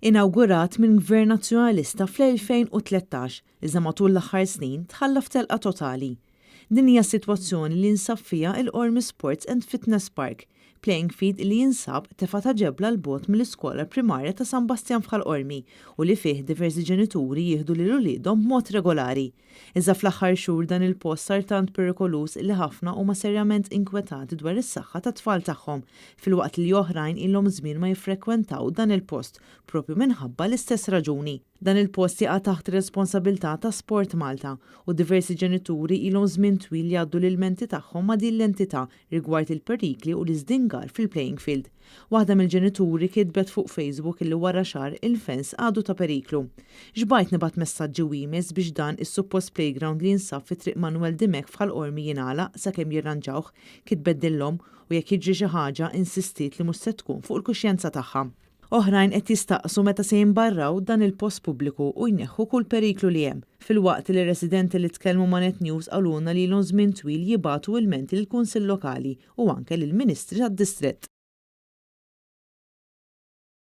Inawgurat minn Gvern Nazzjonalista fl-2013, iżda matul l-aħħar snin tħalla f'telqa totali. Din hija s-sitwazzjoni li jinsab fiha il-Qormi Sports and Fitness Park, playing field li jinsab tefa ta' ġebla 'l bogħod mill-iskola primarja ta' San Bastjan f'Ħal Qormi u li fih diversi ġenituri jieħdu lil uliedhom b'mod regolari. Iżda fl-aħħar xhur dan il-post sar tant perikoluż li ħafna huma serjament inkwetati dwar is-saħħa tat-tfal tagħhom, filwaqt li oħrajn ilhom żmien ma jiffrekwentaw dan il-post propju minħabba l-istess raġuni. Dan il-post jaqa' taħt responsabilità ta' Sport Malta u diversi ġenituri ilhom żmien twil jgħaddu l-ilmenti tagħhom ma' din l-entità rigward il-perikli u l-iżdingar fil-playing field. Waħda mill-ġenituri kitbet fuq Facebook illi wara xahar il-fence għadu ta' periklu. "Xbajt nibgħat messaġġi u emails biex dan is-suppost playground li jinsab fi Triq Manuel Dimech f'Ħal Qormi jingħalaq sakemm jirranġawh," kitbet din l-omm, u jekk jiġri xi ħaġa insistiet li mhux se tkun fuq il-kuxjenza tagħha. Oħrajn qed jistaqsu meta se jimbarraw dan il-post pubbliku u jneħħu kull periklu li hemm. Filwaqt li residenti li tkellmu ma' Net News qalulna li ilhom żmien twil jibagħtu ilmenti lill-Kunsill Lokali u anke lill-Ministri tad-Distrett.